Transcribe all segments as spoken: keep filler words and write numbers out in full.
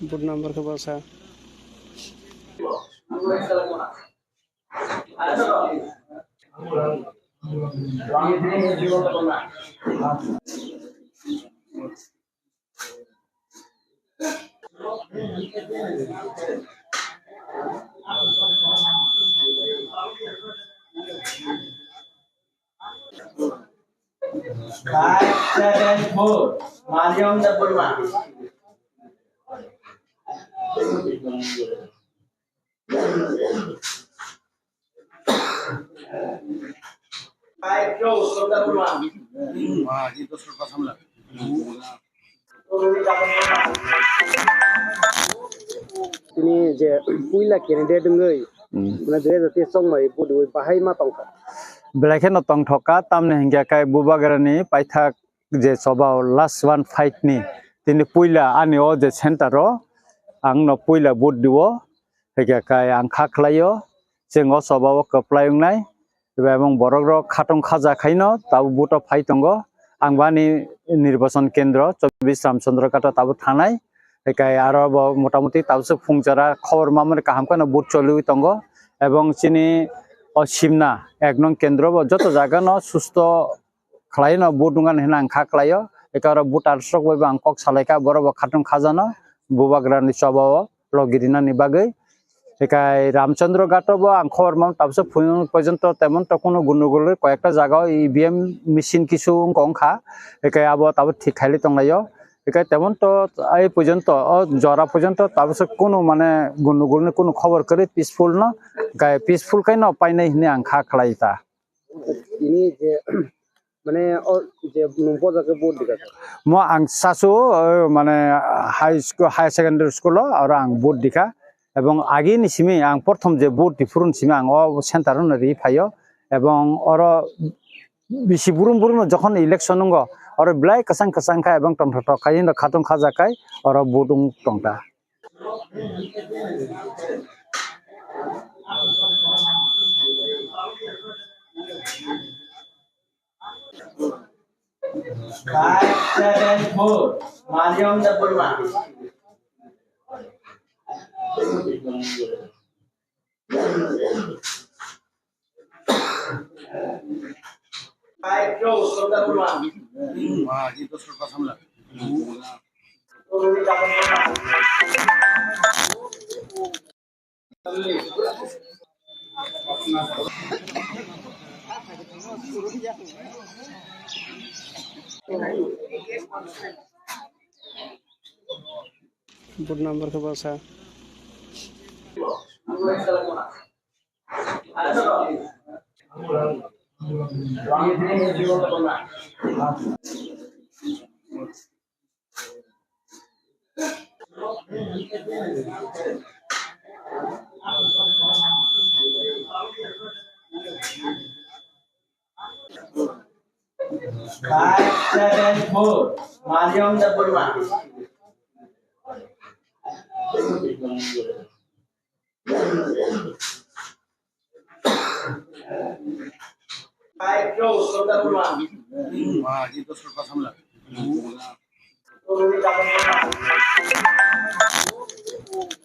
Vote number khe bwsa. Five seven four, Mariam Debbarma. Five two, Sundar Debbarma. Tini je puila candidate wngwi, hmm, mane dui hajar teis chongmani vote rwi bahai ma tongkha. Belai kheno tongthokha, tamni hinkhe kai Bubagrani paithak je choba o last one fight ni tini puila ani o je center o ang no puila vote diwo, hinkhe kai ang kha khlaio, chwng o choba o kwplai wngnai. Eba emang borok rok khatong khaja khaino tabuk vote o phai tongo. Ang bani nirbachon kendro chobbish Ramchandra Ghat o tabuk thanai. Ekai aro bo motamuti tabuk phung jora khobor mamani kaham kheno vote choliwi tongo. Ebong chini o Simna ek nong kendro bo joto jaga no susto khlaino vote wngkha hinwi ang kha khlaio. Ekai aro voter rok bai bo ang kok salaikha, borok bo khatong khajano Bubagrani choba o logi rinani bagwi. Ekai Ramchandra Ghat o bo ang khobor mang tabuk phung porjonto temon to kuno gundogol koi ekta jaga o E V M machine kisu wngkha wngkha. Ekai abo tabuk thik khaili tonglaio. Ekai temon to ai porjonto o jora porjonto tabuk kuno mane gundogol ni kuno khobor kwrwi peaceful no. Ekai peaceful khaino painai hinwi ang kha khlai ta. Tini je, mane, o je nwng boja khe vote dikha kha? Mo ang sasu, o, mane, high school, higher secondary school o aro ang vote dikha. Ebong agi ni simi ang porthom je vote diphuru ni simi ang o center o no ri phaio. Ebong oro bisi burum burum no jokhon election wngo, oro belai kwchang kwchang kha ebong tongthok khai no khatong khaja khai oro vote wng tongta. Five seven four, Mariam Debbarma. Five two, Sundar Debbarma. Vote number khe bwsa. Five seven four, Mariam Debbarma. Five two, Sundar Debbarma.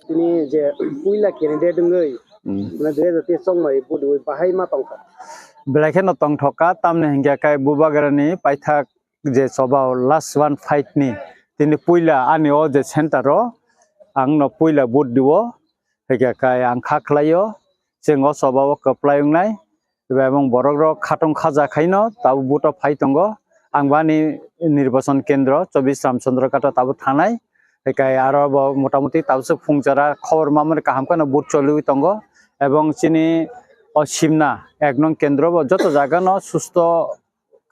Tini je puila candidate wngwi, hmm, mane dui hajar teis chongmani vote rwi bahai ma tongkha. Belai kheno tongthokha, tamni hinkhe kai Bubagrani paithak je choba o last one fight ni tini puila ani o je center o ang no puila vote diwo, hinkhe kai ang kha khlaio, chwng o choba o kwplai wngnai. Eba emang borok rok khatong khaja khaino tabuk vote o phai tongo. Ang bani nirbachon kendro chobbish Ramchandra Ghat o tabuk thanai. Ekai aro bo motamuti tabuk phung jora khobor mamani kaham kheno vote choliwi tongo. Ebong chini o Simna ek nong kendro bo joto jaga no susto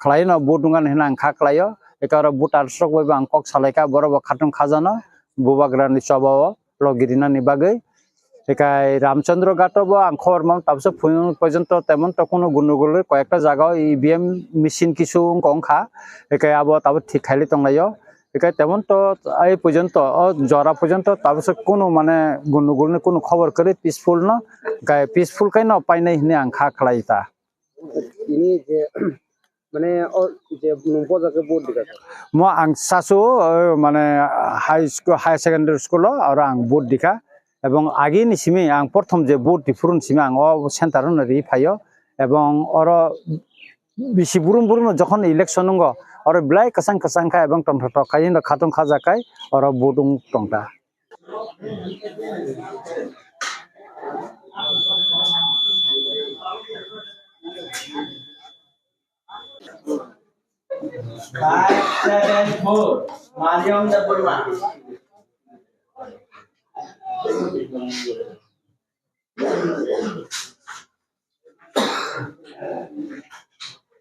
khlaino vote wngkha hinwi ang kha khlaio. Ekai aro voter rok bai bo ang kok salaikha, borok bo khatong khajano Bubagrani choba o logi rinani bagwi. Ekai Ramchandra Ghat o bo ang khobor mang tabuk phung porjonto temon to kuno gundogol koi ekta jaga o E V M machine kisu wngkha wngkha. Ekai abo tabuk thik khaili tonglaio. Ekai temon to ai porjonto o jora porjonto tabuk kuno mane gundogol ni kuno khobor kwrwi peaceful no. Ekai peaceful khaino painai hinwi ang kha khlai ta. Ini je mane o je nung boja khe vote dikha. Mo ang sasu, eh, mane high school, higher secondary school o aro ang vote dikha. Ebong agi ni simi ang prothom je vote di phuru ni simi ang o center no ri phaio. Ebong oro bisi burum burum no jokhon election nungo, oro belai kwchang kwchang kha ebong tongthok thok khai no khatung khaja khai oro vote wng tongkha. Five seven four, Mariam Debbarma.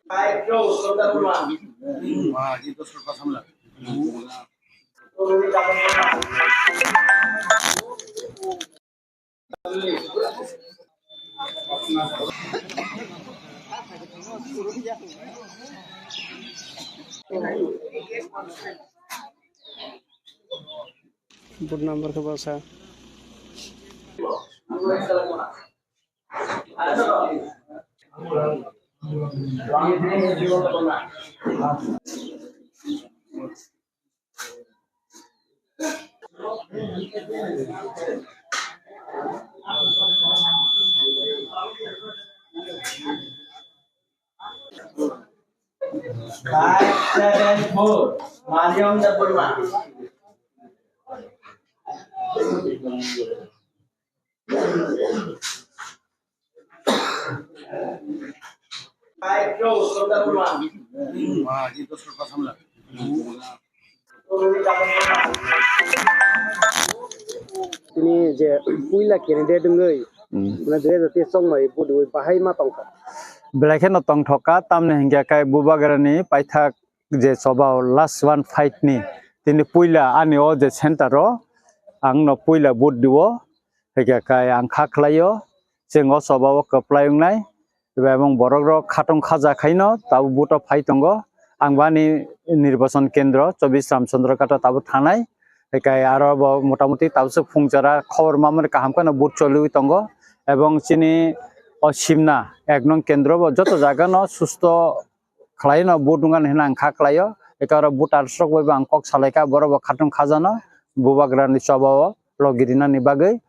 Five two, Sundar Debbarma. Vote number khe bwsa. Five seven four, Mariam Debbarma. Five two, Sundar Debbarma. Tini je puila candidate wngwi, hmm, mane dui hajar teis chongmani vote rwi bahai ma tongkha. Belai kheno tongthok kha, tamni hinkhe kai Bubagrani paithak je choba o last one fight ni tini puila ani o je center o ang no puila vote dio, hinkhe kai ang kha khlaio, chwng o choba o kwplai wngnai. Eba emang borok rok khatung khaja khaino tabuk vote o phai tongo. Ang bani nirbachon kendro chobbish Ramchandra Ghat o tabuk thanai. Hikai aro bo motamuti tabuk phung jora khobor mamani kaham kheno vote choliwi tongo. Ebong chini o Simna ek nong kendro bo joto jaga no susto khlaino vote wngkha hinwi ang kha khlaio. Hikai aro voters rok bai bo ang kok salaikha, borok bo khatung khajano Bubagrani choba o logi rinani bagwi.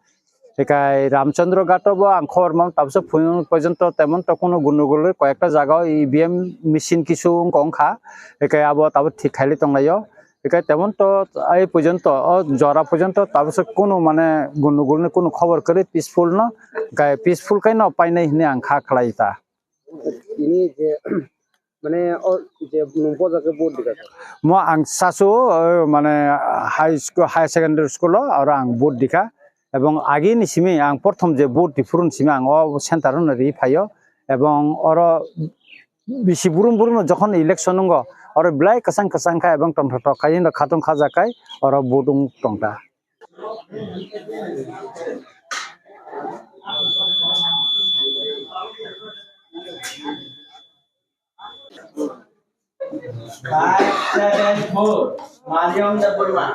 Hikai Ramchandra Ghat o bo ang khobor mam tabuk phung porjonto temon to kuno gundugul rwi koyekta jaga o E V M machine kisu wngkha wngkha. Hikai abo tabuk thik khaili tonglaio. Hikai temon to ai porjonto o jora porjonto tabuk kuno mane gundugul ni kuno khobor kwrwi peaceful no. Hikai peaceful khe no painai hinwi ang kha khlai ta. Ini je mane o je nung boja khe vote dikha. Mo ang sasu, eh, mane high school, higher secondary school o aro ang vote dikha. Ebong agi ni simi ang prothom je vote di phuru ni simi ang o center no ri phaio. Ebong oro bisi burum burum no jokhon election nungo, oro belai kwchang kwchang kha ebong tongthok thok khai no khatung khaja khai oro vote wng tongkha. Five seven four, Mariam Debbarma.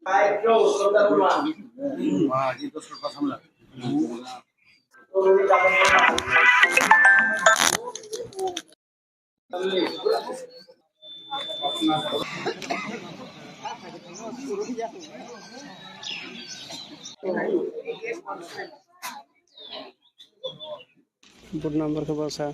Five two, Sundar Debbarma. Vote number khe bwsa.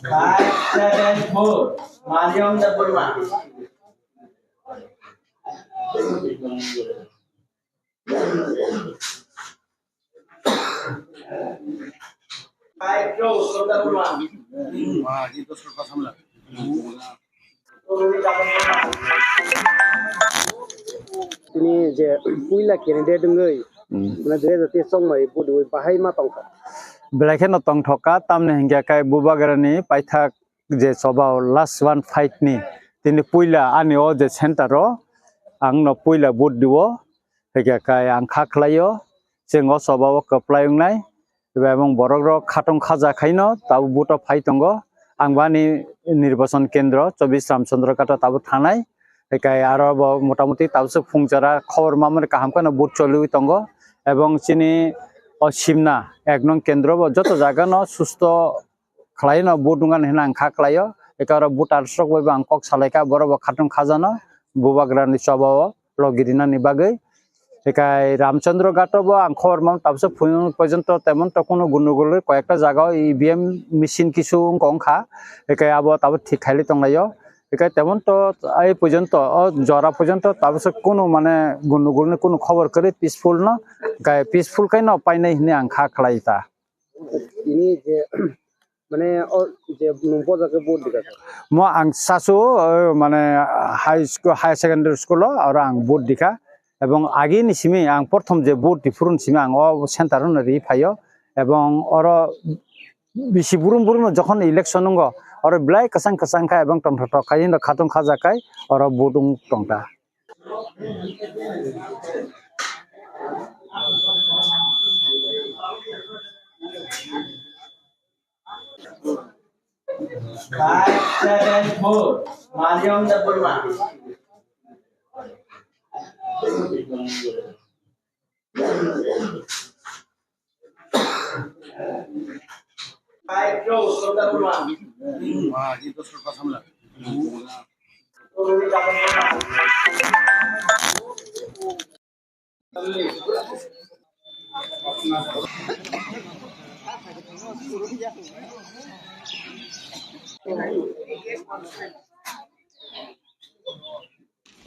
Five seven four, Mariam Debbarma. Five two, Sundar Debbarma. Tini je puila candidate wngwi, hmm, mane dui hajar teis chongmani vote rwi bahai ma tongkha. Belai kheno tongthok kha, tamni hinkhe khe Bubagrani paithak je choba o last one fight ni tini puila ani o je center o ang no puila vote diwo, hinkhe khe ang kha khlai o, chwng o choba o kwplai wngnai, eba emang borok rok khatong khaja khaino tabuk vote o phai tongo. Ang bani nirbachon kendro chobbish Ramchandra Ghat o tabuk thanai, hinkhe aro bo motamuti tabuk phung jora khobor mamani kaham kheno vote choliwi tongo, ebong chini o Simna ek nong kendro bo joto jaga no susto khlai no vote wngkha hinwi ang kha khlai o. Eka oro voter rok bai bo ang kok salai kha, borok bo khatong kha jano Bubagrani choba o logi rinani bagwi. Eka Ramchandra Ghat o bo ang khobor mang tabuk phung porjonto temon to kuno gundogol koi ekta jaga o E V M machine kisu wngkha wngkha. Eka abo tabuk thik khailai tong lai o. Eka temon to ai porjonto o jora porjonto tabuk kuno mane gundogol ni kuno khobor kwrwi, peaceful no, eka peaceful khe no painai hinwi ang kha khlai ta. Tini je, mane, o je nwng boja khe vote dikha kha? Mo ang sasu, o, mane, high school, higher secondary school o aro ang vote dikha. Ebong agi ni simi ang prothom je vote diphuru ni simi ang o center o ri phaio. Ebong oro bisi burum burum no jokhon election wngo, oro belai kwchang kwchang kha ebong tongthok thok khai no khatong khaja khai oro vote wng tong ta. Five seven four, Mariam Debbarma. Five two, Sundar Debbarma.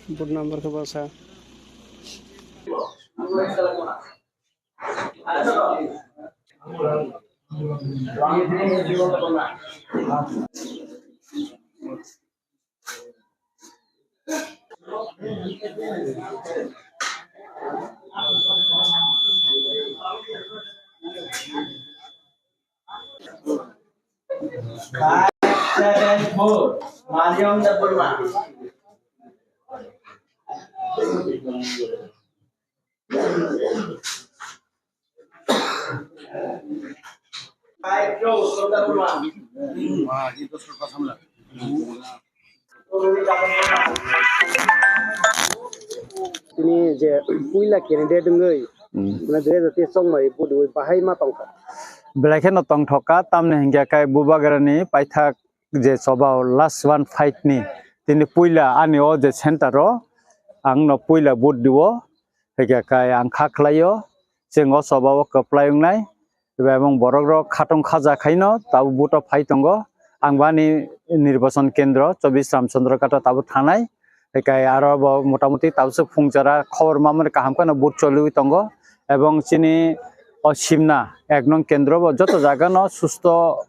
Vote number khe bwsa. Five seven four, Mariam Debbarma. Five two, Sundar Debbarma. Tini je puila candidate wngwi, hmm, mane dui hajar teis chongmani vote rwi bahai ma tongkha. Belai kheno tongthok kha, tamni hinkhe khe Bubagrani paithak je choba o last one fight ni tini puila ani o je center o ang no puila vote diwo, hinkhe khe ang kha khlai o, chwng o choba o kwplai wngnai. Eba emang borok rok khatong khaja khaino tabuk vote o phai tongo. Ang bani nirbachon kendro chobbish Ramchandra Ghat o tabuk thanai. Hinkhe aro bo motamuti tabuk phung jora khobor mamani kaham kheno vote choliwi tongo. Ebong chini o Simna ek nong kendro bo joto jaga no susto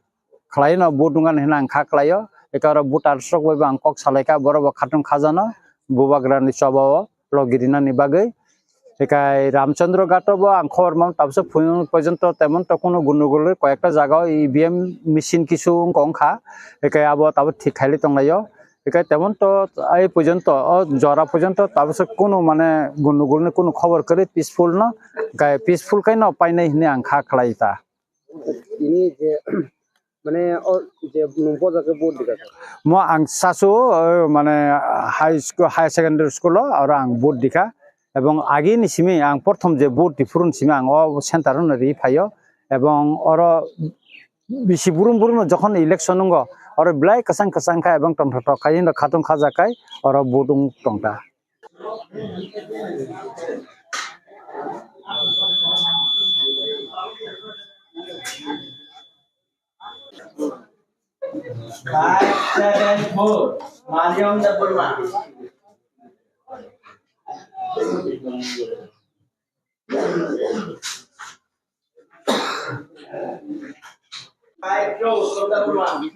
khlai no vote wngkha hinwi ang kha khlai o. Eka oro voter rok bai bo ang kok salai kha, borok bo khatong kha jano Bubagrani choba o logi rinani bagwi. Hinkhe Ramchandra Ghat o bo ang khobor mang tabuk phung porjonto temon to kuno gundogol koi ekta jaga o E V M machine kisu wngkha wngkha. Hinkhe abo tabuk thik khailai tong lai o. Hinkhe temon to ai porjonto o jora porjonto tabuk kuno mane gundogol ni kuno khobor kwrwi, peaceful no, hinkhe peaceful khe no painai hinwi ang kha khlai ta. Tini je, mane, o je nwng boja khe vote dikha kha? Mo ang sasu, o, mane, high school, higher secondary school o aro ang vote dikha. Ebong agi ni simi ang prothom je vote diphuru ni simi ang o center o ri phaio. Ebong oro bisi burum burum no jokhon election wngo, oro belai kwchang kwchang kha ebong tongthok thok khai no khatong khaja khai oro vote wng tong ta. Five seven four, Mariam Debbarma. Five two, Sundar Debbarma.